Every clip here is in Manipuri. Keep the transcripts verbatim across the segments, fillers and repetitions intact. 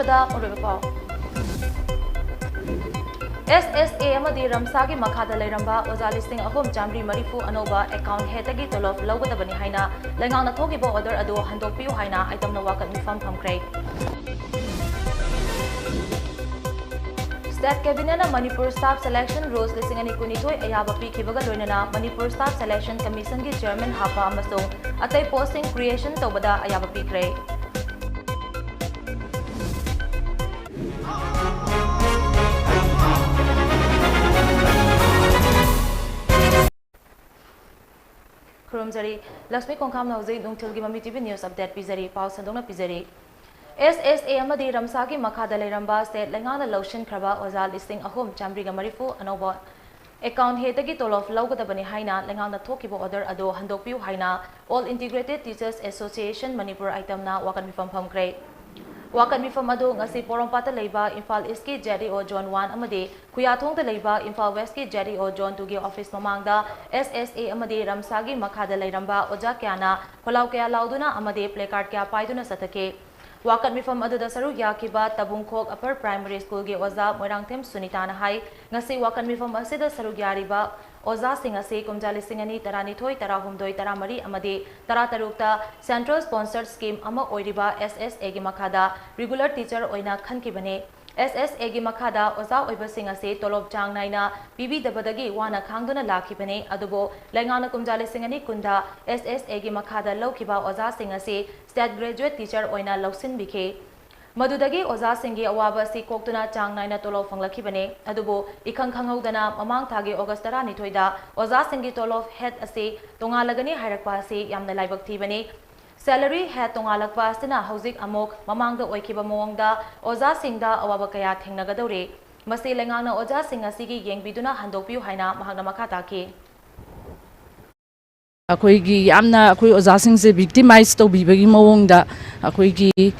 ꯗ ꯃꯔꯨꯑꯣꯏꯕ ꯄꯥꯎ꯫ ꯑꯦꯁ ꯑꯦꯁ ꯑꯦ ꯑꯃꯗꯤ ꯔꯝꯁꯥꯒꯤ ꯃꯈꯥꯗ ꯂꯩꯔꯝꯕ ꯑꯣꯖꯥ ꯂꯤꯁꯤꯡ ꯑꯍꯨꯝ ꯆꯥꯃꯔꯤ ꯃꯔꯤꯐꯨ ꯑꯅꯧꯕ ꯑꯦꯀꯥꯎꯟ ꯍꯦꯗꯇꯒꯤ ꯇꯣꯂꯣꯞ ꯂꯧꯒꯗꯕꯅꯤ ꯍꯥꯏꯅ ꯂꯩꯉꯥꯛꯅ ꯊꯣꯛꯈꯤꯕ ꯑꯣꯔꯗꯔ ꯑꯗꯨ ꯍꯟꯗꯣꯛꯄꯤꯌꯨ ꯍꯥꯏꯅ ꯑꯥꯏꯇꯝꯅ ꯋꯥꯀꯠ ꯃꯤꯐꯝ ꯐꯝꯈ꯭ꯔꯦ꯫ ꯁ꯭ꯇꯦꯠ ꯀꯦꯕꯤꯅꯦꯠꯅ ꯃꯅꯤꯄꯨꯔ ꯁ꯭ꯇꯥꯐ ꯁꯦꯂꯦꯛꯁꯟ ꯔꯨꯜꯁ ꯂꯤꯁꯤꯡ ꯑꯅꯤ ꯀꯨꯟꯅꯤꯊꯣꯏ ꯑꯌꯥꯕ ꯄꯤꯈꯤꯕꯒ ꯂꯣꯏꯅꯅ ꯃꯅꯤꯄꯨꯔ ꯁ꯭ꯇꯥꯐ ꯁꯦꯂꯦꯛꯁꯟ ꯀꯃꯤꯁꯟꯒꯤ ꯆꯤꯌꯔꯃꯦꯟ ꯍꯥꯞꯄ ꯑꯃꯁꯨꯡ ꯑꯇꯩ ꯄꯣꯁꯁꯤꯡ ꯀ꯭ꯔꯤꯌꯦꯁꯟ ꯇꯧꯕꯗ ꯑꯌꯥꯕ ꯄꯤꯈ꯭ꯔꯦ꯫ ꯈꯨꯔꯨꯝꯖꯔꯤ꯫ ꯂꯛꯁꯃꯤ ꯈꯣꯡꯈꯥꯝꯅ ꯍꯧꯖꯤꯛ ꯅꯨꯡꯊꯤꯜꯒꯤ ꯃꯃꯤ ꯇꯤ ꯚꯤ ꯅ꯭ꯌꯨꯁ ꯑꯞꯗꯦꯠ ꯄꯤꯖꯔꯤ꯫ ꯄꯥꯎ ꯁꯟꯗꯣꯛꯅ ꯄꯤꯖꯔꯤ꯫ ꯑꯦꯁ ꯑꯦꯁ ꯑꯦ ꯑꯃꯗꯤ ꯔꯝꯁꯥꯒꯤ ꯃꯈꯥꯗ ꯂꯩꯔꯝꯕ ꯁ꯭ꯇꯦꯠ ꯂꯩꯉꯥꯛꯅ ꯂꯧꯁꯤꯟꯈ꯭ꯔꯕ ꯑꯣꯖꯥ ꯂꯤꯁꯤꯡ ꯑꯍꯨꯝ ꯆꯥꯃꯔꯤꯒ ꯃꯔꯤꯐꯨ ꯑꯅꯧꯕ ꯑꯦꯀꯥꯎꯟ ꯍꯦꯗꯇꯒꯤ ꯇꯣꯂꯣꯞ ꯂꯧꯒꯗꯕꯅꯤ ꯍꯥꯏꯅ ꯂꯩꯉꯥꯛꯅ ꯊꯣꯛꯈꯤꯕ ꯑꯣꯔꯗꯔ ꯑꯗꯨ ꯍꯟꯗꯣꯛꯄꯤꯌꯨ ꯍꯥꯏꯅ All Integrated Teachers Association Manipur ꯑꯥꯏꯇꯝꯅ ꯋꯥꯀꯠ ꯃꯤꯐꯝ ꯐꯝꯈ꯭ꯔꯦ꯫ ꯋꯥꯀꯠ ꯃꯤꯐꯝ ꯑꯗꯨ ꯉꯁꯤ ꯄꯣꯔꯣꯝꯄꯥꯠꯇ ꯂꯩꯕ ꯏꯝꯐꯥꯜ ꯏꯁꯀꯤ ꯖꯦꯠ ꯏ ꯑꯣ ꯖꯣꯟ ꯋꯥꯟ ꯑꯃꯗꯤ ꯈꯨꯌꯥꯊꯣꯡꯗ ꯂꯩꯕ ꯏꯝꯐꯥꯜ ꯋꯦꯁꯀꯤ ꯖꯦꯠ ꯏ ꯑꯣ ꯖꯣꯟ ꯇꯨꯒꯤ ꯑꯣꯐꯤꯁ ꯃꯃꯥꯡꯗ ꯑꯦꯁ ꯑꯦꯁ ꯑꯦ ꯑꯃꯗꯤ ꯔꯝꯁꯥꯒꯤ ꯃꯈꯥꯗ ꯂꯩꯔꯝꯕ ꯑꯣꯖꯥ ꯀꯌꯥꯅ ꯈꯣꯜꯂꯥꯎ ꯀꯌꯥ ꯂꯥꯎꯗꯨꯅ ꯑꯃꯗꯤ ꯄ꯭ꯂꯦꯀꯥꯔꯗ ꯀꯌꯥ ꯄꯥꯏꯗꯨꯅ ꯆꯠꯊꯈꯤ꯫ ꯋꯥꯀꯠ ꯃꯤꯐꯝ ꯑꯗꯨꯗ ꯁꯔꯨꯛ ꯌꯥꯈꯤꯕ ꯇꯕꯨꯡꯈꯣꯛ ꯑꯄꯔ ꯄ꯭ꯔꯥꯏꯃꯔꯤ ꯁ꯭ꯀꯨꯜꯒꯤ ꯑꯣꯖꯥ ꯃꯣꯏꯔꯥꯡꯊꯦꯝ ꯁꯨꯅꯤꯇꯥꯅ ꯍꯥꯏ, ꯉꯁꯤ ꯋꯥꯀꯠ ꯃꯤꯐꯝ ꯑꯁꯤꯗ ꯁꯔꯨꯛ ꯌꯥꯔꯤꯕ ꯑꯣꯖꯥꯁꯤꯡ ꯑꯁꯤ ꯀꯨꯝꯖꯥ ꯂꯤꯁꯤꯡ ꯑꯅꯤ ꯇꯔꯥꯅꯤꯊꯣꯏ, ꯇꯔꯥꯍꯨꯝꯗꯣꯏ, ꯇꯔꯥꯃꯔꯤ ꯑꯃꯗꯤ ꯇꯔꯥꯇꯔꯨꯛꯇ ꯁꯦꯟꯇ꯭ꯔꯦꯜ ꯁ꯭ꯄꯣꯟꯁꯔ ꯁ꯭ꯀꯤꯝ ꯑꯃ ꯑꯣꯏꯔꯤꯕ ꯑꯦꯁ ꯑꯦꯁ ꯑꯦꯒꯤ ꯃꯈꯥꯗ ꯔꯤꯒꯨꯂꯔ ꯇꯤꯆꯔ ꯑꯣꯏꯅ ꯈꯟꯈꯤꯕꯅꯤ꯫ ꯑꯦꯁ ꯑꯦꯁ ꯑꯦꯒꯤ ꯃꯈꯥꯗ ꯑꯣꯖꯥ ꯑꯣꯏꯕꯁꯤꯡ ꯑꯁꯤ ꯇꯣꯂꯣꯞ ꯆꯥꯡ ꯅꯥꯏꯅ ꯄꯤꯕꯤꯗꯕꯗꯒꯤ ꯋꯥꯅ ꯈꯥꯡꯗꯨꯅ ꯂꯥꯛꯈꯤꯕꯅꯤ꯫ ꯑꯗꯨꯕꯨ ꯂꯩꯉꯥꯛꯅ ꯀꯨꯝꯖꯥ ꯂꯤꯁꯤꯡ ꯑꯅꯤ ꯀꯨꯟꯗ ꯑꯦꯁ ꯑꯦꯁ ꯑꯦꯒꯤ ꯃꯈꯥꯗ ꯂꯧꯈꯤꯕ ꯑꯣꯖꯥꯁꯤꯡ ꯑꯁꯤ ꯁ꯭ꯇꯦꯠ ꯒ꯭ꯔꯦꯖꯨꯑꯦꯠ ꯇꯤꯆꯔ ꯑꯣꯏꯅ ꯂꯧꯁꯤꯟꯕꯤꯈꯤ꯫ ꯃꯗꯨꯗꯒꯤ ꯑꯣꯖꯥꯁꯤꯡꯒꯤ ꯑꯋꯥꯕ ꯑꯁꯤ ꯀꯣꯛꯇꯨꯅ ꯆꯥꯡ ꯅꯥꯏꯅ ꯇꯣꯂꯣꯞ ꯐꯪꯂꯛꯈꯤꯕꯅꯤ꯫ ꯑꯗꯨꯕꯨ ꯏꯈꯪ ꯈꯪꯍꯧꯗꯅ ꯃꯃꯥꯡ ꯊꯥꯒꯤ ꯑꯣꯒꯁ ꯇꯔꯥꯅꯤꯊꯣꯏꯗ ꯑꯣꯖꯥꯁꯤꯡꯒꯤ ꯇꯣꯂꯣꯞ ꯍꯦꯗ ꯑꯁꯤ ꯇꯣꯉꯥꯜꯂꯒꯅꯤ ꯍꯥꯏꯔꯛꯄ ꯑꯁꯤ ꯌꯥꯝꯅ ꯂꯥꯏꯕꯛ ꯊꯤꯕꯅꯤ꯫ ꯁꯦꯂꯔꯤ ꯍꯦꯗ ꯇꯣꯉꯥꯜꯂꯛꯄ ꯑꯁꯤꯅ ꯍꯧꯖꯤꯛ ꯑꯃꯨꯛ ꯃꯃꯥꯡꯗ ꯑꯣꯏꯈꯤꯕ ꯃꯑꯣꯡꯗ ꯑꯣꯖꯥꯁꯤꯡꯗ ꯑꯋꯥꯕ ꯀꯌꯥ ꯊꯦꯡꯅꯒꯗꯧꯔꯤ꯫ ꯃꯁꯤ ꯂꯩꯉꯥꯛꯅ ꯑꯣꯖꯥꯁꯤꯡ ꯑꯁꯤꯒꯤ ꯌꯦꯡꯕꯤꯗꯨꯅ ꯍꯟꯗꯣꯛꯄꯤꯌꯨ ꯍꯥꯏꯅ ꯃꯍꯥꯛꯅ ꯃꯈꯥ ꯇꯥꯈꯤ꯫ ꯑꯩꯈꯣꯏꯒꯤ ꯌꯥꯝꯅ ꯑꯩꯈꯣꯏ ꯑꯣꯖꯥꯁꯤꯡꯁꯦ ꯚꯤꯛꯇꯤꯃꯥꯏꯖ ꯇꯧꯕꯤꯕꯒꯤ ꯃꯑꯣꯡꯗ ꯑꯩꯈꯣꯏꯒꯤ,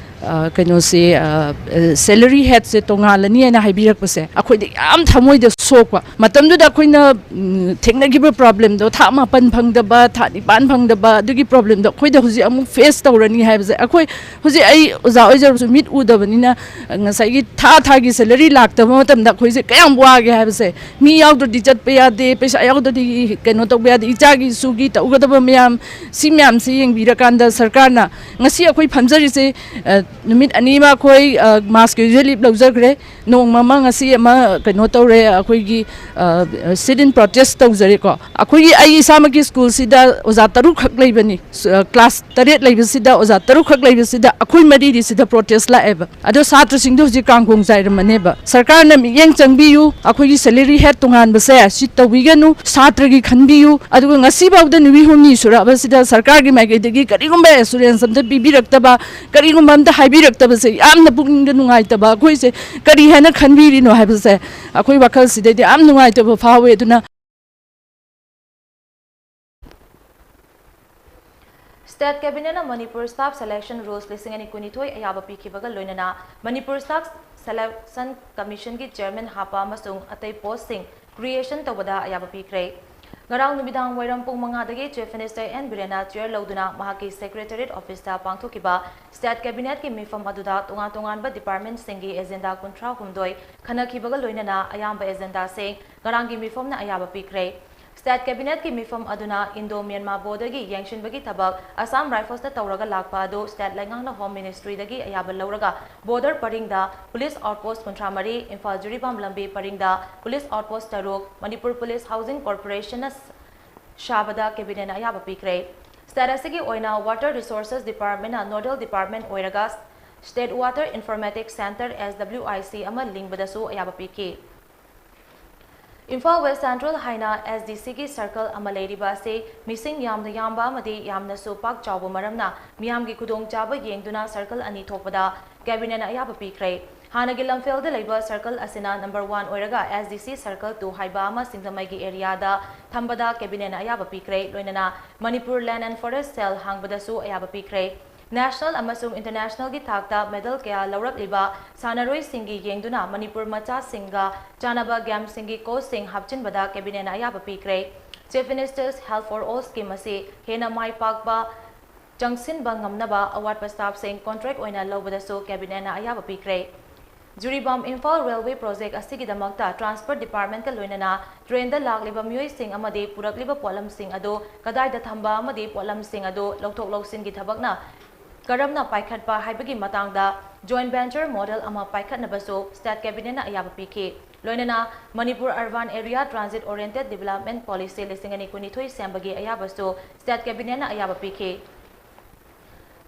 ꯑ, ꯀꯩꯅꯣꯁꯦ, ꯑ, ꯑ, ꯁꯦꯂꯔꯤ ꯍꯦꯗꯁꯦ ꯇꯣꯉꯥꯜꯂꯅꯤ ꯍꯥꯏꯅ ꯍꯥꯏꯕꯤꯔꯛꯄꯁꯦ ꯑꯩꯈꯣꯏꯗ ꯌꯥꯝ ꯊꯃꯣꯏꯗ ꯊꯣꯛꯄ ꯃꯇꯝꯗꯨꯗ ꯑꯩꯈꯣꯏꯅ ꯎꯝ, ꯊꯦꯡꯅꯈꯤꯕ ꯄ꯭ꯔꯣꯕ꯭ꯂꯦꯝꯗꯣ, ꯊꯥ ꯃꯥꯄꯟ ꯐꯪꯗꯕ, ꯊꯥ ꯅꯤꯄꯥꯟ ꯐꯪꯗꯕ, ꯑꯗꯨꯒꯤ ꯄ꯭ꯔꯣꯕ꯭ꯂꯦꯝꯗꯣ ꯑꯩꯈꯣꯏꯗ ꯍꯧꯖꯤꯛ ꯑꯃꯨꯛ ꯐꯦꯁ ꯇꯧꯔꯅꯤ ꯍꯥꯏꯕꯁꯦ, ꯑꯩꯈꯣꯏ ꯍꯧꯖꯤꯛ ꯑꯩ ꯑꯣꯖꯥ ꯑꯣꯏꯖꯔꯁꯨ ꯃꯤꯠ ꯎꯗꯕꯅꯤꯅ, ꯉꯁꯥꯏꯒꯤ ꯊꯥ ꯊꯥꯒꯤ ꯁꯦꯂꯔꯤ ꯂꯥꯛꯇꯕ ꯃꯇꯝꯗ ꯑꯩꯈꯣꯏꯁꯦ ꯀꯌꯥꯝ ꯋꯥꯒꯦ ꯍꯥꯏꯕꯁꯦ, ꯃꯤ ꯌꯥꯎꯗ꯭ꯔꯗꯤ ꯆꯠꯄ ꯌꯥꯗꯦ, ꯄꯩꯁꯥ ꯌꯥꯎꯗ꯭ꯔꯗꯤ ꯀꯩꯅꯣ ꯇꯧꯕ ꯌꯥꯗꯦ, ꯏꯆꯥꯒꯤ ꯏꯁꯨꯒꯤ ꯇꯧꯒꯗꯕ ꯃꯌꯥꯝ, ꯁꯤ ꯃꯌꯥꯝꯁꯤ ꯌꯦꯡꯕꯤꯔꯀꯥꯟꯗ ꯁꯔꯀꯥꯔꯅ ꯉꯁꯤ ꯑꯩꯈꯣꯏ ꯐꯝꯖꯔꯤꯁꯦ, ꯑ, ꯅꯨꯃꯤꯠ ꯑꯅꯤ ꯑꯃ ꯑꯩꯈꯣꯏ, ꯑ, ꯃꯥꯁ ꯀꯦꯖꯨꯋꯦꯜ ꯂꯤꯞ ꯂꯧꯖꯈ꯭ꯔꯦ꯫ ꯅꯣꯡꯃ ꯑꯃ ꯉꯁꯤ ꯑꯃ ꯀꯩꯅꯣ ꯇꯧꯔꯦ, ꯑꯩꯈꯣꯏꯒꯤ, ꯑ, sit in protest ꯇꯧꯖꯔꯦꯀꯣ꯫ ꯑꯩꯈꯣꯏꯒꯤ, ꯑꯩ ꯏꯁꯥꯃꯛꯀꯤ ꯁ꯭ꯀꯨꯜꯁꯤꯗ ꯑꯣꯖꯥ ꯇꯔꯨꯛꯈꯛ ꯂꯩꯕꯅꯤ꯫ ꯁ-, ꯑ, ꯀ꯭ꯂꯥꯁ ꯇꯔꯦꯠ ꯂꯩꯕꯁꯤꯗ, ꯑꯣꯖꯥ ꯇꯔꯨꯛꯈꯛ ꯂꯩꯕꯁꯤꯗ ꯑꯩꯈꯣꯏ ꯃꯔꯤꯗꯤ ꯁꯤꯗ ꯄ꯭ꯔꯣꯇꯦꯁ ꯂꯥꯛꯑꯦꯕ꯫ ꯑꯗꯣ ꯁꯥꯇ꯭ꯔꯁꯤꯡꯗꯣ ꯍꯧꯖꯤꯛ ꯀꯥꯡꯈꯣꯡ ꯆꯥꯏꯔꯝꯃꯅꯦꯕ꯫ ꯁꯔꯀꯥꯔꯅ ꯃꯤꯠꯌꯦꯡ ꯆꯪꯕꯤꯌꯨ, ꯑꯩꯈꯣꯏꯒꯤ ꯁꯦꯂꯔꯤ ꯍꯦꯠ ꯇꯣꯉꯥꯟꯕꯁꯦ ꯁꯤ ꯇꯧꯕꯤꯒꯅꯨ, ꯁꯥꯇ꯭ꯔꯒꯤ ꯈꯟꯕꯤꯌꯨ꯫ ꯑꯗꯨꯒ ꯉꯁꯤ ꯐꯥꯎꯗ ꯅꯨꯃꯤꯠ ꯍꯨꯝꯅꯤ ꯁꯨꯔꯛꯑꯕꯁꯤꯗ ꯁꯔꯀꯥꯔꯒꯤ ꯃꯥꯏꯀꯩꯗꯒꯤ ꯀꯔꯤꯒꯨꯝꯕ ꯑꯦꯁꯨꯔꯦꯟꯁ ꯑꯝꯇ ꯄꯤꯕꯤꯔꯛꯇꯕ, ꯀꯔꯤꯒꯨꯝꯕ ꯑꯝꯇ ꯍꯥꯏꯕꯤꯔꯛꯇꯕꯁꯦ ꯌꯥꯝꯅ ꯄꯨꯛꯅꯤꯡꯗ ꯅꯨꯡꯉꯥꯏꯇꯕ꯫ ꯑꯩꯈꯣꯏꯁꯦ ꯀꯔꯤ ꯍꯥꯏꯅ ꯈꯟꯕꯤꯔꯤꯅꯣ ꯍꯥꯏꯕꯁꯦ ꯑꯩꯈꯣꯏ ꯋꯥꯈꯜꯁꯤꯗꯩꯗ ꯌꯥꯝ ꯅꯨꯡꯉꯥꯏꯇꯕ ꯐꯥꯎꯋꯦ꯫ ꯑꯗꯨꯅ State Cabinet ꯅ ꯃꯅꯤꯄꯨꯔ Staff Selection Rules ꯂꯤꯁꯤꯡ ꯑꯅꯤ ꯀꯨꯟꯅꯤꯊꯣꯏ ꯑꯌꯥꯕ ꯄꯤꯈꯤꯕꯒ ꯂꯣꯏꯅꯅ ꯃꯅꯤꯄꯨꯔ Staff Selection Commission ꯒꯤ Chairman ꯍꯥꯞꯄ ꯑꯃꯁꯨꯡ ꯑꯇꯩ post ꯁꯤꯡ creation ꯇꯧꯕꯗ ꯑꯌꯥꯕ ꯄꯤꯈ꯭ꯔꯦ꯫ ꯉꯔꯥꯡ ꯅꯨꯃꯤꯗꯥꯡ ꯋꯥꯏꯔꯝ ꯄꯨꯡ ꯃꯉꯥꯗꯒꯤ Chief Minister ꯑꯦꯟ ꯕꯤꯔꯦꯟꯅ chair ꯂꯧꯗꯨꯅ ꯃꯍꯥꯛꯀꯤ Secretariat office ꯇ ꯄꯥꯡꯊꯣꯛꯈꯤꯕ State Cabinet ꯀꯤ ꯃꯤꯐꯝ ꯑꯗꯨꯗ ꯇꯣꯉꯥꯟ ꯇꯣꯉꯥꯟꯕ department ꯁꯤꯡꯒꯤ agenda ꯀꯨꯟꯊ꯭ꯔꯥ ꯍꯨꯝꯗꯣꯏ ꯈꯟꯅꯈꯤꯕꯒ ꯂꯣꯏꯅꯅ ꯑꯌꯥꯝꯕ agenda ꯁꯤꯡ ꯉꯔꯥꯡꯒꯤ ꯃꯤꯐꯝꯅ ꯑꯌꯥꯕ ꯄꯤꯈ꯭ꯔꯦ꯫ State Cabinet ꯀꯤ ꯃꯤꯐꯝ ꯑꯗꯨꯅ Indo Myanmar border ꯒꯤ ꯌꯦꯡꯁꯤꯟꯕꯒꯤ ꯊꯕꯛ Assam Rifles ꯇ ꯇꯧꯔꯒ ꯂꯥꯛꯄ ꯑꯗꯨ state ꯂꯩꯉꯥꯛꯅ Home Ministry ꯗꯒꯤ ꯑꯌꯥꯕ ꯂꯧꯔꯒ border ꯄꯔꯤꯡꯗ police outpost ꯀꯨꯟꯊ꯭ꯔꯥ ꯃꯔꯤ, ꯏꯝꯐꯥꯜ ꯖꯤꯔꯤꯕꯥꯝ ꯂꯝꯕꯤ ꯄꯔꯤꯡꯗ police outpost ꯇꯔꯨꯛ, ꯃꯅꯤꯄꯨꯔ Police Housing Corporation ꯅ ꯁꯥꯕꯗ Cabinet ꯅ ꯑꯌꯥꯕ ꯄꯤꯈ꯭ꯔꯦ꯫ State ꯑꯁꯤꯒꯤ ꯑꯣꯏꯅ Water Resources Department ꯅ nodal department ꯑꯣꯏꯔꯒ State Water Informatics Centre, S W I C, ꯑꯃ ꯂꯤꯡꯕꯗꯁꯨ ꯑꯌꯥꯕ ꯄꯤꯈꯤ꯫ ꯏꯝꯐꯥꯜ West Central ꯍꯥꯏꯅ S D C ꯒꯤ circle ꯑꯃ ꯂꯩꯔꯤꯕ ꯑꯁꯤ ꯃꯤꯁꯤꯡ ꯌꯥꯝꯅ ꯌꯥꯝꯕ ꯑꯃꯗꯤ ꯌꯥꯝꯅꯁꯨ ꯄꯥꯛ ꯆꯥꯎꯕ ꯃꯔꯝꯅ ꯃꯤꯌꯥꯝꯒꯤ ꯈꯨꯗꯣꯡꯆꯥꯕ ꯌꯦꯡꯗꯨꯅ circle ꯑꯅꯤ ꯊꯣꯛꯄꯗ Cabinet ꯅ ꯑꯌꯥꯕ ꯄꯤꯈ꯭ꯔꯦ꯫ ꯍꯥꯟꯅꯒꯤ ꯂꯝꯐꯦꯜꯗ ꯂꯩꯕ circle ꯑꯁꯤꯅ number one ꯑꯣꯏꯔꯒ S D C Circle two ꯍꯥꯏꯕ ꯑꯃ ꯁꯤꯡꯖꯃꯩꯒꯤ area ꯗ ꯊꯝꯕꯗ Cabinet ꯅ ꯑꯌꯥꯕ ꯄꯤꯈ꯭ꯔꯦ꯫ ꯂꯣꯏꯅꯅ Manipur Land and Forest Cell ꯍꯥꯡꯕꯗꯁꯨ ꯑꯌꯥꯕ ꯄꯤꯈ꯭ꯔꯦ꯫ National ꯑꯃꯁꯨꯡ internationalꯒꯤ ꯊꯥꯛꯇ medal ꯀꯌꯥ ꯂꯧꯔꯛꯂꯤꯕ ꯁꯥꯟꯅꯔꯣꯏꯁꯤꯡꯒꯤ ꯌꯦꯡꯗꯨꯅ ꯃꯅꯤꯄꯨꯔ ꯃꯆꯥꯁꯤꯡꯒ ꯆꯥꯟꯅꯕ gameꯁꯤꯡꯒꯤ coachꯁꯤꯡ ꯍꯥꯞꯆꯤꯟꯕꯗ cabinetꯅ ꯑꯌꯥꯕ ꯄꯤꯈ꯭ꯔꯦ꯫ Chief Minister's Health for Allꯒꯤ ꯃꯁꯤ ꯍꯦꯟꯅ ꯃꯥꯏ ꯄꯥꯛꯄ ꯆꯪꯁꯤꯟꯕ ꯉꯝꯅꯕ ꯑꯋꯥꯠꯄ staffꯁꯤꯡ contract ꯑꯣꯏꯅ ꯂꯧꯕꯗꯁꯨ cabinetꯅ ꯑꯌꯥꯕ ꯄꯤꯈ꯭ꯔꯦ꯫ ꯖꯤꯔꯤꯕꯥꯝ ꯏꯝꯐꯥꯜ railway project ꯑꯁꯤꯒꯤꯗꯃꯛꯇ transport departmentꯀ ꯂꯣꯏꯅꯅ trainꯗ ꯂꯥꯛꯂꯤꯕ ꯃꯤꯑꯣꯏꯁꯤꯡ ꯑꯃꯗꯤ ꯄꯨꯔꯛꯂꯤꯕ ꯄꯣꯠꯂꯝꯁꯤꯡ ꯑꯗꯨ ꯀꯗꯥꯏꯗ ꯊꯝꯕ ꯑꯃꯗꯤ ꯄꯣꯠꯂꯝꯁꯤꯡ ꯑꯗꯨ ꯂꯧꯊꯣꯛ ꯂꯧꯁꯤꯟꯒꯤ ꯊꯕꯛꯅ ꯀꯔꯝꯅ ꯄꯥꯏꯈꯠꯄ ꯍꯥꯏꯕꯒꯤ ꯃꯇꯥꯡꯗ joint venture model ꯑꯃ ꯄꯥꯏꯈꯠꯅꯕꯁꯨ state cabinetꯅ ꯑꯌꯥꯕ ꯄꯤꯈꯤ꯫ ꯂꯣꯏꯅꯅ Manipur Urban Area Transit Oriented Development Policy ꯂꯤꯁꯤꯡ ꯑꯅꯤ ꯀꯨꯟꯅꯤꯊꯣꯏ ꯁꯦꯝꯕꯒꯤ ꯑꯌꯥꯕꯁꯨ state cabinetꯅ ꯑꯌꯥꯕ ꯄꯤꯈꯤ꯫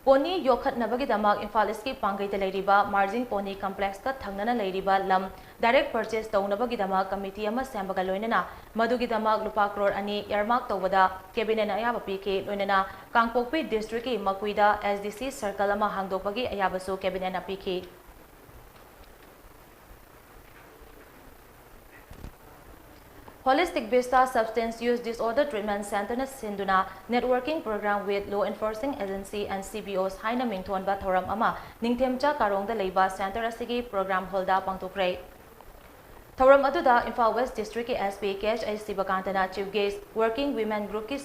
Pony ꯌꯣꯛꯈꯠꯅꯕꯒꯤꯗꯃꯛ ꯏꯝꯐꯥꯜ Eastꯀꯤ ꯄꯥꯡꯒꯩꯗ ꯂꯩꯔꯤꯕ Margin Pony Complexꯀ ꯊꯪꯅꯅ ꯂꯩꯔꯤꯕ ꯂꯝ direct purchase ꯇꯧꯅꯕꯒꯤꯗꯃꯛ committee ꯑꯃ ꯁꯦꯝꯕꯒ ꯂꯣꯏꯅꯅ ꯃꯗꯨꯒꯤꯗꯃꯛ ꯂꯨꯄꯥ ꯀ꯭ꯔꯣꯔ ꯑꯅꯤ earmark ꯇꯧꯕꯗ cabinetꯅ ꯑꯌꯥꯕ ꯄꯤꯈꯤ꯫ ꯂꯣꯏꯅꯅ ꯀꯥꯡꯄꯣꯛꯄꯤ districtꯀꯤ ꯃꯀꯨꯏꯗ S D C circle ꯑꯃ ꯍꯥꯡꯗꯣꯛꯄꯒꯤ ꯑꯌꯥꯕꯁꯨ cabinetꯅ ꯄꯤꯈꯤ꯫ Holistic Vista Substance Use Disorder Treatment Centreꯅ ꯁꯤꯟꯗꯨꯅ Networking Program with Law Enforcing Agency and C B Os ꯍꯥꯏꯅ ꯃꯤꯡꯊꯣꯟꯕ ꯊꯧꯔꯝ ꯑꯃ ꯅꯤꯡꯊꯦꯝꯆꯥ ꯀꯥꯔꯣꯡꯗ ꯂꯩꯕ centre ꯑꯁꯤꯒꯤ program hallꯗ ꯄꯥꯡꯊꯣꯛꯈ꯭ꯔꯦ꯫ ꯊꯧꯔꯝ ꯑꯗꯨꯗ Imphal West districtꯀꯤ S P K H I ꯁꯤꯕꯀꯥꯟꯇꯅ chief guest, Working Women Groupꯀꯤ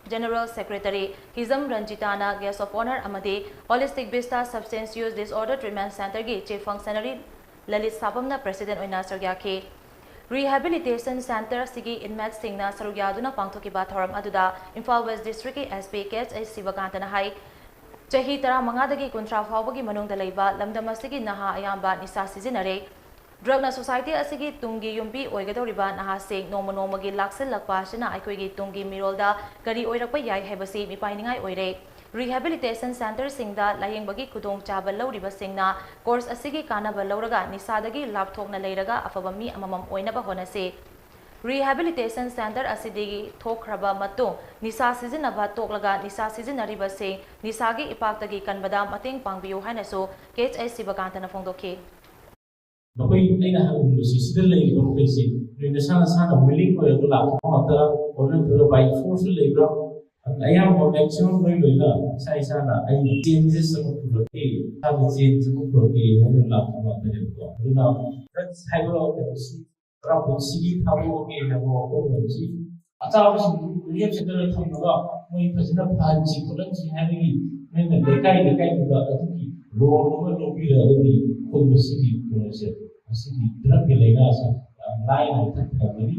General Secretary Hijam ꯔꯟꯖꯤꯇꯥꯅ guest of honour ꯑꯃꯗꯤ Holistic Vista Substance Use Disorder Treatment Centreꯒꯤ chief functionary Lalit ꯁꯥꯕꯝꯅ president ꯑꯣꯏꯅ ꯁꯔꯨꯛ ꯌꯥꯈꯤ꯫ Rehabilitation centre ꯑꯁꯤꯒꯤ inmateꯁꯤꯡꯅ ꯁꯔꯨꯛ ꯌꯥꯗꯨꯅ ꯄꯥꯡꯊꯣꯛꯈꯤꯕ ꯊꯧꯔꯝ ꯑꯗꯨꯗ Imphal West districtꯀꯤ S P K H I ꯁꯤꯕꯀꯥꯟꯇꯅ ꯍꯥꯏ, ꯆꯍꯤ ꯇꯔꯥꯃꯉꯥꯗꯒꯤ ꯀꯨꯟꯊ꯭ꯔꯥ ꯐꯥꯎꯕꯒꯤ ꯃꯅꯨꯡꯗ ꯂꯩꯕ ꯂꯝꯗꯝ ꯑꯁꯤꯒꯤ ꯅꯍꯥ ꯑꯌꯥꯝꯕ ꯅꯤꯁꯥ ꯁꯤꯖꯤꯟꯅꯔꯦ꯫ Drugꯅ society ꯑꯁꯤꯒꯤ ꯇꯨꯡꯒꯤ ꯌꯨꯝꯕꯤ ꯑꯣꯏꯒꯗꯧꯔꯤꯕ ꯅꯍꯥꯁꯤꯡ ꯅꯣꯡꯃ ꯅꯣꯡꯃꯒꯤ ꯂꯥꯛꯁꯤꯜꯂꯛꯄ ꯑꯁꯤꯅ ꯑꯩꯈꯣꯏꯒꯤ ꯇꯨꯡꯒꯤ ꯃꯤꯔꯣꯜꯗ ꯀꯔꯤ ꯑꯣꯏꯔꯛꯄ ꯌꯥꯏ ꯍꯥꯏꯕꯁꯤ ꯃꯤꯄꯥꯏꯅꯤꯡꯉꯥꯏ ꯑꯣꯏꯔꯦ꯫ Rehabilitation centreꯁꯤꯡꯗ ꯂꯥꯌꯦꯡꯕꯒꯤ ꯈꯨꯗꯣꯡꯆꯥꯕ ꯂꯧꯔꯤꯕꯁꯤꯡꯅ course ꯑꯁꯤꯒꯤ ꯀꯥꯟꯅꯕ ꯂꯧꯔꯒ ꯅꯤꯁꯥꯗꯒꯤ ꯂꯥꯞꯊꯣꯛꯅ ꯂꯩꯔꯒ ꯑꯐꯕ ꯃꯤ ꯑꯃꯃꯝ ꯑꯣꯏꯅꯕ ꯍꯣꯠꯅꯁꯤ꯫ Rehabilitation centre ꯑꯁꯤꯗꯒꯤ ꯊꯣꯛꯈ꯭ꯔꯕ ꯃꯇꯨꯡ ꯅꯤꯁꯥ ꯁꯤꯖꯤꯟꯅꯕ ꯇꯣꯛꯂꯒ ꯅꯤꯁꯥ ꯁꯤꯖꯤꯟꯅꯔꯤꯕꯁꯤꯡ ꯅꯤꯁꯥꯒꯤ ꯏꯄꯥꯛꯇꯒꯤ ꯀꯟꯕꯗ ꯃꯇꯦꯡ ꯄꯥꯡꯕꯤꯌꯨ ꯍꯥꯏꯅꯁꯨ K H I ꯁꯤꯕꯀꯥꯟꯇꯅ ꯐꯣꯡꯗꯣꯛꯈꯤ꯫ ꯃꯈꯣꯏ ꯑꯩꯅ ꯍꯪꯅꯤꯡꯕꯁꯤ ꯁꯤꯗ ꯂꯩꯔꯤꯕ ꯃꯈꯩꯁꯤ ꯅꯣꯏ ꯅꯁꯥ ꯅꯁꯥꯅ willing ꯑꯣꯏꯔꯒ ꯂꯥꯛꯄ ꯉꯥꯛꯇ ꯑꯣꯔ ꯅꯠꯇ꯭ꯔꯒ by force ꯂꯩꯕ꯭ꯔꯥ? ꯑꯗꯨꯅ ꯑꯌꯥꯝꯕ ꯃꯦꯛꯁꯤꯃꯝ ꯂꯣꯏ ꯂꯣꯏꯅ ꯏꯁꯥ ꯏꯁꯥꯅ ꯑꯩꯅ ꯆꯦꯟꯖꯦꯁ ꯑꯃ ꯄꯨꯔꯛꯀꯦ, ꯏꯁꯥꯗ ꯆꯦꯟꯖ ꯑꯃ ꯄꯨꯔꯛꯀꯦ ꯍꯥꯏꯅ ꯂꯥꯛꯄ ꯉꯥꯛꯇꯅꯦꯕꯀꯣ꯫ ꯑꯗꯨꯅ ꯗ꯭ꯔꯒꯁ ꯍꯥꯏꯕ ꯀꯩꯅꯣꯁꯤ ꯄꯨꯔꯥ ꯄꯨꯟꯁꯤꯒꯤ ꯊꯥꯗꯣꯛꯑꯒꯦ ꯍꯥꯏꯕ ꯋꯥꯈꯜꯂꯣꯟꯁꯤ ꯑꯆꯥꯕꯁꯤꯡꯗꯨ ꯔꯤꯍꯦꯕ ꯁꯦꯟꯇꯔꯗ ꯊꯝꯃꯒ ꯃꯣꯏ ꯐꯖꯅ ꯐꯍꯟꯁꯤ ꯈꯣꯠꯍꯟꯁꯤ ꯍꯥꯏꯕꯒꯤ ꯃꯣꯏꯅ ꯂꯩꯀꯥꯏ ꯂꯩꯀꯥꯏꯗꯨꯗ ꯑꯗꯨꯒꯤ ꯔꯣꯜ ꯑꯃ ꯂꯧꯕꯤꯔꯒꯗꯤ ꯑꯩꯈꯣꯏ ꯃꯁꯤꯒꯤ ꯀꯩꯅꯣꯁꯦ, ꯃꯁꯤꯒꯤ ꯗ꯭ꯔꯒꯀꯤ ꯂꯥꯏꯅꯥꯁꯦ ꯌꯥꯝ ꯂꯥꯏꯅ ꯃꯨꯊꯠꯄ ꯉꯝꯒꯅꯤ꯫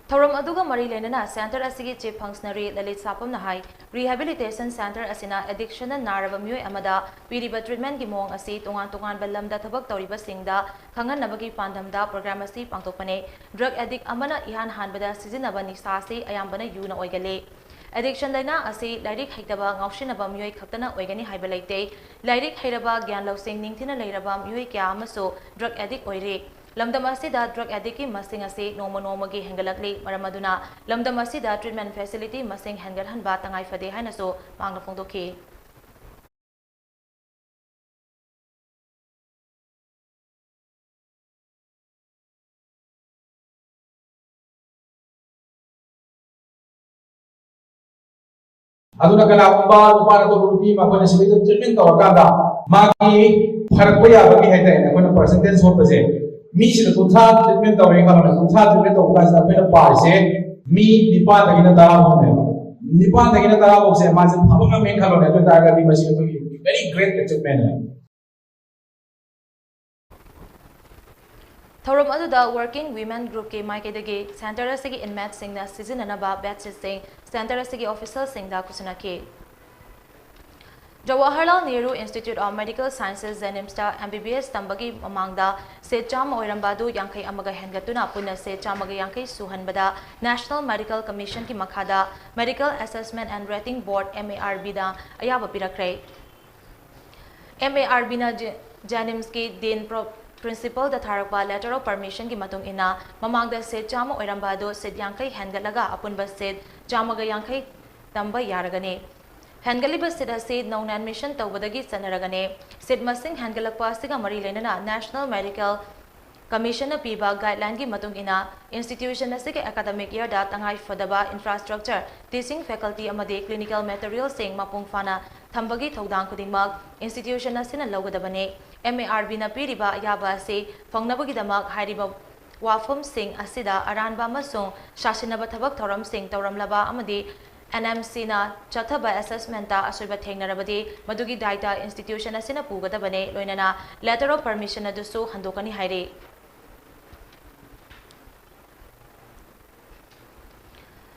ꯊꯧꯔꯝ ꯑꯗꯨꯒ ꯃꯔꯤ ꯂꯩꯅꯅ ꯁꯦꯟꯇꯔ ꯑꯁꯤꯒꯤ ꯆꯤꯐ ꯐꯪꯁꯅꯔꯤ ꯂꯂꯤꯠ ꯁꯥꯄꯝꯅ ꯍꯥꯏ, ꯔꯤꯍꯦꯕꯤꯂꯤꯇꯦꯁꯟ ꯁꯦꯟꯇꯔ ꯑꯁꯤꯅ ꯑꯦꯗꯤꯛꯁꯟꯅ ꯅꯥꯔꯕ ꯃꯤꯑꯣꯏ ꯑꯃꯗ ꯄꯤꯔꯤꯕ ꯇ꯭ꯔꯤꯠꯃꯦꯟꯒꯤ ꯃꯑꯣꯡ ꯑꯁꯤ ꯇꯣꯉꯥꯟ ꯇꯣꯉꯥꯟꯕ ꯂꯝꯗ ꯊꯕꯛ ꯇꯧꯔꯤꯕꯁꯤꯡꯗ ꯈꯪꯍꯟꯅꯕꯒꯤ ꯄꯥꯟꯗꯝꯗ ꯄ꯭ꯔꯣꯒ꯭ꯔꯥꯝ ꯑꯁꯤ ꯄꯥꯡꯊꯣꯛꯄꯅꯤ꯫ ꯗ꯭ꯔꯒ ꯑꯦꯗꯤꯛ ꯑꯃꯅ ꯏꯍꯥꯟ ꯍꯥꯟꯕꯗ ꯁꯤꯖꯤꯟꯅꯕ ꯅꯤꯁꯥ ꯑꯁꯤ ꯑꯌꯥꯝꯕꯅ ꯌꯨꯅ ꯑꯣꯏꯒꯜꯂꯤ꯫ ꯑꯦꯗꯤꯛꯁꯟ ꯂꯥꯏꯅꯥ ꯑꯁꯤ ꯂꯥꯏꯔꯤꯛ ꯍꯩꯇꯕ, ꯉꯥꯎꯁꯤꯟꯅꯕ ꯃꯤꯑꯣꯏ ꯈꯛꯇꯅ ꯑꯣꯏꯒꯅꯤ ꯍꯥꯏꯕ ꯂꯩꯇꯦ꯫ ꯂꯥꯏꯔꯤꯛ ꯍꯩꯔꯕ, ꯒ꯭ꯌꯥꯟ ꯂꯧꯁꯤꯡ ꯅꯤꯡꯊꯤꯅ ꯂꯩꯔꯕ ꯃꯤꯑꯣꯏ ꯀꯌꯥ ꯑꯃꯁꯨ ꯗ꯭ꯔꯒ ꯑꯦꯗꯤꯛ ꯑꯣꯏꯔꯤ꯫ ꯂꯝꯗꯝ ꯑꯁꯤꯗ ꯗ꯭ꯔꯒ ꯑꯦꯗꯤꯛꯀꯤ ꯃꯁꯤꯡ ꯑꯁꯤ ꯅꯣꯡꯃ ꯅꯣꯡꯃꯒꯤ ꯍꯦꯟꯒꯠꯂꯛꯂꯤ꯫ ꯃꯔꯝ ꯑꯗꯨꯅ ꯂꯝꯗꯝ ꯑꯁꯤꯗ ꯇ꯭ꯔꯤꯠꯃꯦꯟ ꯐꯦꯁꯤꯂꯤꯇꯤ ꯃꯁꯤꯡ ꯍꯦꯟꯒꯠꯍꯟꯕ ꯇꯉꯥꯏ ꯐꯗꯦ ꯍꯥꯏꯅꯁꯨ ꯃꯍꯥꯛꯅ ꯐꯣꯡꯗꯣꯛꯈꯤ꯫ ꯑꯗꯨꯅ ꯀꯅꯥꯒꯨꯝꯕ ꯅꯨꯄꯥꯅ ꯇꯧꯕ ꯅꯨꯄꯤ ꯑꯃ ꯑꯩꯈꯣꯏꯅ ꯁꯤꯗꯩꯗ ꯇ꯭ꯔꯤꯠꯃꯦꯟ ꯇꯧꯔꯀꯥꯟꯗ ꯃꯥꯒꯤ ꯐꯔꯛꯄ ꯌꯥꯕꯒꯤ ꯍꯥꯏꯇꯥꯔꯦꯅꯦ, ꯑꯩꯈꯣꯏꯅ ꯄꯔꯁꯦꯟꯇꯦꯖ ꯍꯣꯠꯄꯁꯦ, ꯃꯤꯁꯤꯗ ꯀꯨꯟꯊ꯭ꯔꯥ ꯇ꯭ꯔꯤꯠꯃꯦꯟ ꯇꯧꯔꯦ ꯈꯜꯂꯣꯅꯦ, ꯀꯨꯟꯊ꯭ꯔꯥ ꯇ꯭ꯔꯤꯠꯃꯦꯟ ꯇꯧꯕ ꯀꯥꯟꯁꯤꯗ ꯑꯩꯈꯣꯏꯅ ꯄꯥꯔꯤꯁꯦ ꯃꯤ ꯅꯤꯄꯥꯟꯗꯒꯤꯅ ꯇꯔꯥ ꯐꯥꯎꯅꯦꯕ꯫ ꯅꯤꯄꯥꯟꯗꯒꯤꯅ ꯇꯔꯥ ꯐꯥꯎꯁꯦ ꯃꯥꯁꯦ ꯐꯕ ꯉꯝꯃꯦꯅ ꯈꯜꯂꯣꯅꯦ, ꯑꯗꯨ ꯑꯣꯏ ꯇꯥꯔꯒꯗꯤ ꯃꯁꯤ ꯑꯩꯈꯣꯏꯒꯤ very great achievement ꯅꯦ꯫ ꯊꯧꯔꯝ ꯑꯗꯨꯗ Working Women Groupꯀꯤ ꯃꯥꯏꯀꯩꯗꯒꯤ ꯁꯦꯟꯇꯔ ꯑꯁꯤꯒꯤ ꯏꯟꯃꯦꯠꯁꯤꯡꯅ ꯁꯤꯖꯤꯟꯅꯅꯕ ꯕꯦꯗꯁꯤꯠꯁꯤꯡ ꯁꯦꯟꯇꯔ ꯑꯁꯤꯒꯤ ꯑꯣꯐꯤꯁꯤꯌꯦꯜꯁꯤꯡꯗ ꯈꯨꯠꯁꯤꯟꯅꯈꯤ꯫ Jawaharlal Nehru institute of medical sciences, ꯖꯦꯅꯤꯝꯁꯇ ꯑꯦꯝ ꯕꯤ ꯕꯤ ꯑꯦꯁ ꯇꯝꯕꯒꯤ ꯃꯃꯥꯡꯗ ꯁꯤꯠ ꯆꯥꯝꯃ ꯑꯣꯏꯔꯝꯕ ꯑꯗꯨ ꯌꯥꯡꯈꯩ ꯑꯃꯒ ꯍꯦꯟꯒꯠꯇꯨꯅ ꯄꯨꯟꯅ ꯁꯤꯠ ꯆꯥꯝꯃꯒ ꯌꯥꯡꯈꯩ ꯁꯨꯍꯟꯕꯗ National Medical Commissionꯀꯤ ꯃꯈꯥꯗ Medical Assessment and Rating Board, M A R Bꯅ ꯑꯌꯥꯕ ꯄꯤꯔꯛꯈ꯭ꯔꯦ꯫ M A R Bꯅ ꯖꯦ-, ꯖꯦꯅꯤꯝꯁꯀꯤ ꯗꯤꯟ ꯄ꯭ꯔꯣ-, ꯄ꯭ꯔꯤꯟꯁꯤꯄꯜꯗ ꯊꯥꯔꯛꯄ letter of permissionꯒꯤ ꯃꯇꯨꯡ ꯏꯟꯅ, ꯃꯃꯥꯡꯗ ꯁꯤꯠ ꯆꯥꯝꯃ ꯑꯣꯏꯔꯝꯕ ꯑꯗꯨ ꯁꯤꯠ ꯌꯥꯡꯈꯩ ꯍꯦꯟꯒꯠꯂꯒ ꯑꯄꯨꯟꯕ ꯁꯤꯠ ꯆꯥꯝꯃꯒ ꯌꯥꯡꯈꯩ ꯇꯝꯕ ꯌꯥꯔꯒꯅꯤ꯫ ꯍꯦꯟꯒꯠꯂꯤꯕ ꯁꯤꯠ ꯑꯁꯤ ꯅꯧꯅ admission ꯇꯧꯕꯗꯒꯤ ꯆꯠꯅꯔꯒꯅꯤ꯫ ꯁꯤꯠ ꯃꯁꯤꯡ ꯍꯦꯟꯒꯠꯂꯛꯄ ꯑꯁꯤꯒ ꯃꯔꯤ ꯂꯩꯅꯅ National Medical Commissionꯅ ꯄꯤꯕ guideline ꯒꯤ ꯃꯇꯨꯡ ꯏꯟꯅ institution ꯑꯁꯤꯒꯤ academic year ꯗ ꯇꯉꯥꯏ ꯐꯗꯕ infrastructure, teaching faculty ꯑꯃꯗꯤ clinical material ꯁꯤꯡ ꯃꯄꯨꯡ ꯐꯥꯅ ꯊꯝꯕꯒꯤ ꯊꯧꯗꯥꯡ ꯈꯨꯗꯤꯡꯃꯛ institution ꯑꯁꯤꯅ ꯂꯧꯒꯗꯕꯅꯤ꯫ M A R B ꯅ ꯄꯤꯔꯤꯕ ꯑꯌꯥꯕ ꯑꯁꯤ ꯐꯪꯅꯕꯒꯤꯗꯃꯛ ꯍꯥꯏꯔꯤꯕ ꯋꯥꯐꯝꯁꯤꯡ ꯑꯁꯤꯗ ꯑꯔꯥꯟꯕ ꯑꯃꯁꯨꯡ ꯁꯥꯁꯤꯟꯅꯕ ꯊꯕꯛ ꯊꯧꯔꯝꯁꯤꯡ ꯇꯧꯔꯝꯂꯕ ꯑꯃꯗꯤ N M C ꯅ ꯆꯠꯊꯕ assessment ꯇ ꯑꯁꯣꯏꯕ ꯊꯦꯡꯅꯔꯕꯗꯤ ꯃꯗꯨꯒꯤ ꯗꯥꯏꯇ institution ꯑꯁꯤꯅ ꯄꯨꯒꯗꯕꯅꯤ, ꯂꯣꯏꯅꯅ letter of permission ꯑꯗꯨꯁꯨ ꯍꯟꯗꯣꯛꯀꯅꯤ ꯍꯥꯏꯔꯤ꯫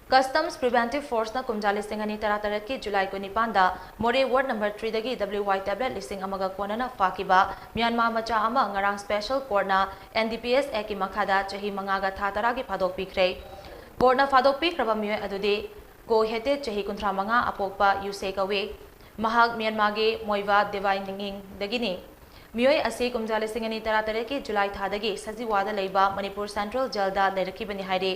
Customs Preventive Force ꯅ ꯀꯨꯝꯖꯥ ꯂꯤꯁꯤꯡ ꯑꯅꯤ ꯇꯔꯥꯇꯔꯦꯠꯀꯤ July ꯀꯨꯟꯅꯤꯄꯥꯟꯗ ꯃꯣꯔꯦ ward number three ꯗꯒꯤ W Y tablet ꯂꯤꯁꯤꯡ ꯑꯃꯒ ꯀꯣꯟꯅꯅ ꯐꯥꯈꯤꯕ ꯃ꯭ꯌꯥꯟꯃꯥꯔ ꯃꯆꯥ ꯑꯃ ꯉꯔꯥꯡ special court ꯅ N D P S Act ꯀꯤ ꯃꯈꯥꯗ ꯆꯍꯤ ꯃꯉꯥꯒ ꯊꯥ ꯇꯔꯥꯒꯤ ꯐꯥꯗꯣꯛ ꯄꯤꯈ꯭ꯔꯦ꯫ Court ꯅ ꯐꯥꯗꯣꯛ ꯄꯤꯈ꯭ꯔꯕ ꯃꯤꯑꯣꯏ ꯑꯗꯨꯗꯤ ꯒꯣ ꯍꯦꯇꯦꯠ, ꯆꯍꯤ ꯀꯨꯟꯊ꯭ꯔꯥ ꯃꯉꯥ, ꯑꯄꯣꯛꯄ ꯌꯨꯁꯦ ꯀꯧꯏ꯫ ꯃꯍꯥꯛ ꯃ꯭ꯌꯥꯟꯃꯥꯔꯒꯤ ꯃꯣꯏꯕꯥ ꯗꯦꯕꯥꯏ ꯅꯤꯡꯏꯡꯗꯒꯤꯅꯤ꯫ ꯃꯤꯑꯣꯏ ꯑꯁꯤ ꯀꯨꯝꯖꯥ ꯂꯤꯁꯤꯡ ꯑꯅꯤ ꯇꯔꯥꯇꯔꯦꯠꯀꯤ July ꯊꯥꯗꯒꯤ ꯁꯖꯤꯋꯥꯗ ꯂꯩꯕ ꯃꯅꯤꯄꯨꯔ Central Jail ꯗ ꯂꯩꯔꯛꯈꯤꯕꯅꯤ ꯍꯥꯏꯔꯤ꯫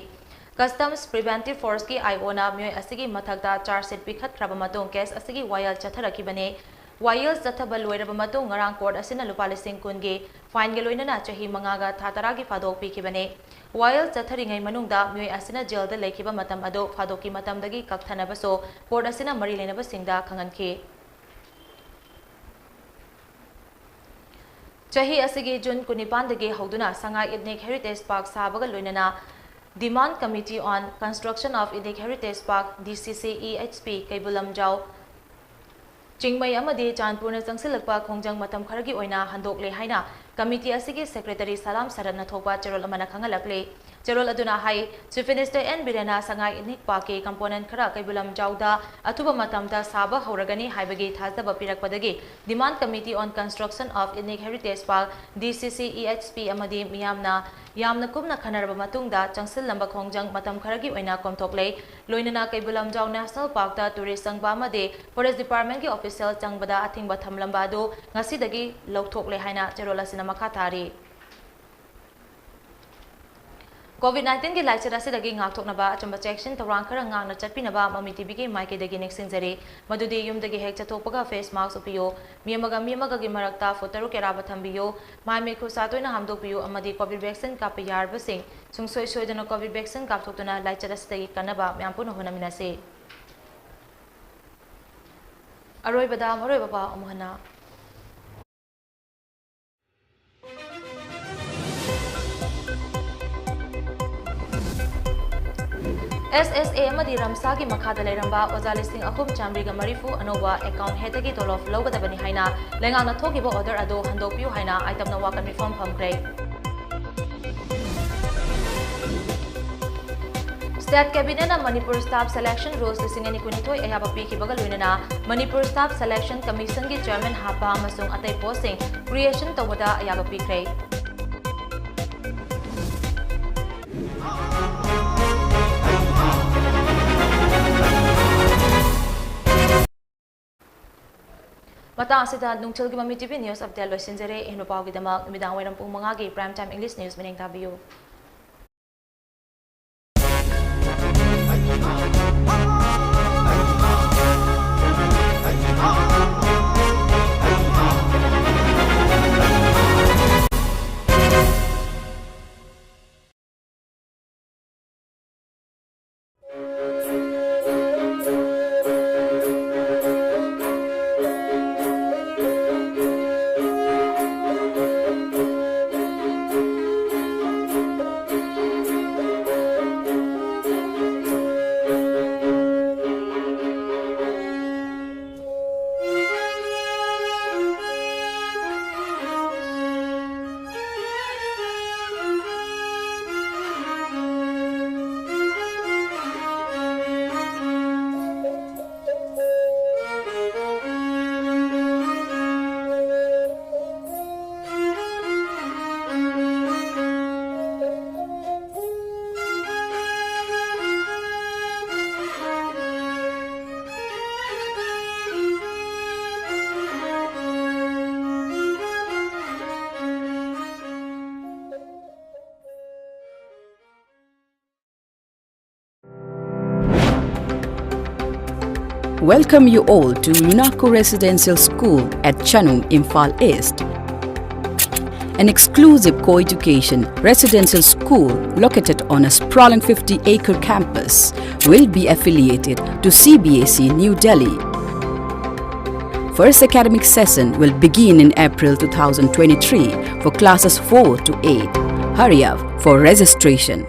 Customs Preventive Force ꯀꯤ I O ꯅ ꯃꯤꯑꯣꯏ ꯑꯁꯤꯒꯤ ꯃꯊꯛꯇ charge sheet ꯄꯤꯈꯠꯈ꯭ꯔꯕ ꯃꯇꯨꯡ case ꯑꯁꯤꯒꯤ ꯋꯥꯌꯦꯜ ꯆꯠꯊꯔꯛꯈꯤꯕꯅꯤ꯫ ꯋꯥꯌꯦꯜ ꯆꯠꯊꯕ ꯂꯣꯏꯔꯕ ꯃꯇꯨꯡ ꯉꯔꯥꯡ court ꯑꯁꯤꯅ ꯂꯨꯄꯥ ꯂꯤꯁꯤꯡ ꯀꯨꯟꯒꯤ fine ꯒ ꯂꯣꯏꯅꯅ ꯆꯍꯤ ꯃꯉꯥꯒ ꯊꯥ ꯇꯔꯥꯒꯤ ꯐꯥꯗꯣꯛ ꯄꯤꯈꯤꯕꯅꯤ꯫ ꯋꯥꯌꯦꯜ ꯆꯠꯊꯔꯤꯉꯩ ꯃꯅꯨꯡꯗ ꯃꯤꯑꯣꯏ ꯑꯁꯤꯅ jail ꯗ ꯂꯩꯈꯤꯕ ꯃꯇꯝ ꯑꯗꯨ ꯐꯥꯗꯣꯛꯀꯤ ꯃꯇꯝꯗꯒꯤ ꯀꯛꯊꯅꯕꯁꯨ court ꯑꯁꯤꯅ ꯃꯔꯤ ꯂꯩꯅꯕꯁꯤꯡꯗ ꯈꯪꯍꯟꯈꯤ꯫ ꯆꯍꯤ ꯑꯁꯤꯒꯤ June ꯀꯨꯟꯅꯤꯄꯥꯟꯗꯒꯤ ꯍꯧꯗꯨꯅ ꯁꯉꯥꯏ Ethnic Heritage Park ꯁꯥꯕꯒ ꯂꯣꯏꯅꯅ Demand Committee on Construction of Ethnic Heritage Park, D C C E H P, Keibul Lamjao, ꯆꯤꯡꯃꯩ ꯑꯃꯗꯤ ꯆꯥꯟꯄꯨꯔꯅ ꯆꯪꯁꯤꯜꯂꯛꯄ ꯈꯣꯡꯖꯪ ꯃꯇꯝ ꯈꯔꯒꯤ ꯑꯣꯏꯅ ꯍꯟꯗꯣꯛꯂꯦ ꯍꯥꯏꯅ committee ꯑꯁꯤꯒꯤ secretary ꯁꯂꯥꯝ ꯁꯔꯠꯅ ꯊꯣꯛꯄ ꯆꯦꯔꯣꯜ ꯑꯃꯅ ꯈꯪꯍꯜꯂꯛꯂꯤ꯫ ꯆꯦꯔꯣꯜ ꯑꯗꯨꯅ ꯍꯥꯏ, Chief Minister N ꯕꯤꯔꯦꯟꯅ ꯁꯉꯥꯏ Ethnic Park ꯀꯤ component ꯈꯔ ꯀꯩꯕꯨꯜ ꯂꯝꯖꯥꯎꯗ ꯑꯊꯨꯕ ꯃꯇꯝꯗ ꯁꯥꯕ ꯍꯧꯔꯒꯅꯤ ꯍꯥꯏꯕꯒꯤ ꯊꯥꯖꯕ ꯄꯤꯔꯛꯄꯗꯒꯤ Demand Committee on Construction of Ethnic Heritage Park, D C C E H P, ꯑꯃꯗꯤ ꯃꯤꯌꯥꯝꯅ ꯌꯥꯝꯅ ꯀꯨꯞꯅ ꯈꯟꯅꯔꯕ ꯃꯇꯨꯡꯗ ꯆꯪꯁꯤꯜꯂꯝꯕ ꯈꯣꯡꯖꯪ ꯃꯇꯝ ꯈꯔꯒꯤ ꯑꯣꯏꯅ ꯀꯣꯝꯊꯣꯛꯂꯦ꯫ ꯂꯣꯏꯅꯅ ꯀꯩꯕꯨꯜ ꯂꯝꯖꯥꯎ National Park ꯇ tourist ꯆꯪꯕ ꯑꯃꯗꯤ Forest Department ꯀꯤ official ꯆꯪꯕꯗ ꯑꯊꯤꯡꯕ ꯊꯝꯂꯝꯕ ꯑꯗꯨ ꯉꯁꯤꯗꯒꯤ ꯂꯧꯊꯣꯛꯂꯦ ꯍꯥꯏꯅ ꯆꯦꯔꯣꯜ ꯑꯁꯤꯅ ꯃꯈꯥ ꯇꯥꯔꯤ꯫ COVID nineteen ꯒꯤ ꯂꯥꯏꯆꯠ ꯑꯁꯤꯗꯒꯤ ꯉꯥꯛꯊꯣꯛꯅꯕ ꯑꯆꯨꯝꯕ ꯆꯦꯛꯁꯤꯟ ꯊꯧꯔꯥꯡ ꯈꯔ ꯉꯥꯛꯅ ꯆꯠꯄꯤꯅꯕ ꯃꯃꯤ ꯇꯤꯚꯤꯒꯤ ꯃꯥꯏꯀꯩꯗꯒꯤ ꯅꯤꯡꯁꯤꯡꯖꯔꯤ꯫ ꯃꯗꯨꯗꯤ ꯌꯨꯝꯗꯒꯤ ꯍꯦꯛ ꯆꯠꯊꯣꯛꯄꯒ face mask ꯎꯞꯄꯤꯌꯨ, ꯃꯤ ꯑꯃꯒ ꯃꯤ ꯑꯃꯒꯒꯤ ꯃꯔꯛꯇ foot ꯇꯔꯨꯛ ꯑꯔꯥꯞꯄ ꯊꯝꯕꯤꯌꯨ, ꯃꯥꯏ ꯃꯤꯠ ꯈꯨꯠ ꯁꯥ ꯇꯣꯏꯅ ꯍꯥꯝꯗꯣꯛꯄꯤꯌꯨ ꯑꯃꯗꯤ COVID vaccine ꯀꯥꯞꯄ ꯌꯥꯔꯕꯁꯤꯡ ꯁꯨꯡꯁꯣꯏ ꯁꯣꯏꯗꯅ COVID vaccine ꯀꯥꯞꯊꯣꯛꯇꯨꯅ ꯂꯥꯏꯆꯠ ꯑꯁꯤꯗꯒꯤ ꯀꯟꯅꯕ ꯃꯌꯥꯝ ꯄꯨꯟꯅ ꯍꯣꯠꯅꯃꯤꯟꯅꯁꯤ꯫ ꯑꯔꯣꯏꯕꯗ ꯃꯔꯨꯑꯣꯏꯕ ꯄꯥꯎ ꯑꯃꯨꯛ ꯍꯟꯅ꯫ SSA ꯑꯃꯗꯤ ꯔꯝꯁꯥꯒꯤ ꯃꯈꯥꯗ ꯂꯩꯔꯝꯕ ꯑꯣꯖꯥ ꯂꯤꯁꯤꯡ ꯑꯍꯨꯝ ꯆꯥꯃꯔꯤꯒ ꯃꯔꯤꯐꯨ ꯑꯅꯧꯕ account headꯇꯒꯤ ꯇꯣꯂꯣꯞ ꯂꯧꯒꯗꯕꯅꯤ ꯍꯥꯏꯅ ꯂꯩꯉꯥꯛꯅ ꯊꯣꯛꯈꯤꯕ order ꯑꯗꯨ ꯍꯟꯗꯣꯛꯄꯤꯌꯨ ꯍꯥꯏꯅ ꯑꯥꯏꯇꯝꯅ ꯋꯥꯀꯠ ꯃꯤꯐꯝ ꯐꯝꯈ꯭ꯔꯦ꯫ State Cabinetꯅ Manipur Staff Selection Rules ꯂꯤꯁꯤꯡ ꯑꯅꯤ ꯀꯨꯟꯅꯤꯊꯣꯏ ꯑꯌꯥꯕ ꯄꯤꯈꯤꯕꯒ ꯂꯣꯏꯅꯅ ꯃꯅꯤꯄꯨꯔ Staff Selection Commissionꯒꯤ chairman ꯍꯥꯞꯄ ꯑꯃꯁꯨꯡ ꯑꯇꯩ postꯁꯤꯡ creation ꯇꯧꯕꯗ ꯑꯌꯥꯕ ꯄꯤꯈ꯭ꯔꯦ꯫ ꯃꯇꯥꯡ ꯑꯁꯤꯗ ꯅꯨꯡꯊꯤꯜꯒꯤ ꯃꯃꯤ ꯇꯤꯚꯤ news update ꯂꯣꯏꯁꯤꯟꯖꯔꯦ꯫ ꯑꯍꯦꯟꯕ ꯄꯥꯎꯒꯤꯗꯃꯛ ꯅꯨꯃꯤꯗꯥꯡ ꯋꯥꯏꯔꯝ ꯄꯨꯡ ꯃꯉꯥꯒꯤ Prime Time English News ꯃꯤꯠꯌꯦꯡ ꯊꯥꯕꯤꯌꯨ꯫ Welcome you all to Runako Residential School at Chanung, Imphal East. An exclusive co-education residential school located on a sprawling fifty-acre campus will be affiliated to C B S E New Delhi. First academic session will begin in April two thousand twenty-three for classes four to eight. Hurry up for registration.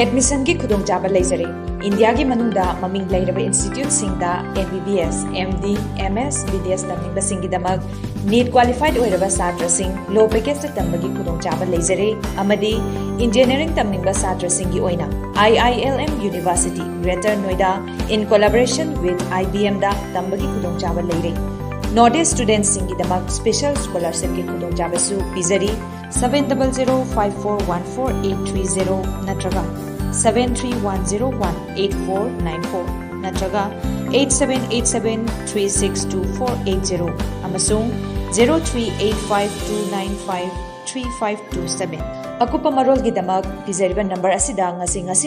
ꯑꯦꯗꯃꯤꯁꯟꯒꯤ ꯈꯨꯗꯣꯡꯆꯥꯕ ꯂꯩꯖꯔꯦ꯫ ꯏꯟꯗꯤꯌꯥꯒꯤ ꯃꯅꯨꯡꯗ ꯃꯃꯤꯡ ꯂꯩꯔꯕ ꯏꯟꯁꯇꯤꯇ꯭ꯌꯨꯠꯁꯤꯡꯗ M B B S, M D, M S, B D S ꯇꯝꯅꯤꯡꯕꯁꯤꯡꯒꯤꯗꯃꯛ NEET qualified ꯑꯣꯏꯔꯕ ꯁꯥꯇ꯭ꯔꯁꯤꯡ low packageꯇ ꯇꯝꯕꯒꯤ ꯈꯨꯗꯣꯡꯆꯥꯕ ꯂꯩꯖꯔꯦ, ꯑꯃꯗꯤ engineering ꯇꯝꯅꯤꯡꯕ ꯁꯥꯇ꯭ꯔꯁꯤꯡꯒꯤ ꯑꯣꯏꯅ I I L M University, Greater Noida, in collaboration with I B M ꯗ ꯇꯝꯕꯒꯤ ꯈꯨꯗꯣꯡꯆꯥꯕ ꯂꯩꯔꯦ꯫ North East studentꯁꯤꯡꯒꯤꯗꯃꯛ special scholarshipꯀꯤ ꯈꯨꯗꯣꯡꯆꯥꯕꯁꯨ ꯄꯤꯖꯔꯤ꯫ Seven double zero five four one four eight three zero ꯅꯠꯇ꯭ꯔꯒ seven three one zero one eight four nine four ꯅꯠꯇ꯭ꯔꯒ eight seven eight seven three six two four eight zero ꯑꯃꯁꯨꯡ zero three eight five two nine five three five two seven꯫ ꯑꯀꯨꯞꯄ ꯃꯔꯣꯜꯒꯤꯗꯃꯛ ꯄꯤꯖꯔꯤꯕ ꯅꯝꯕꯔ ꯑꯁꯤꯗ ꯉꯁꯤ ꯉꯁꯤ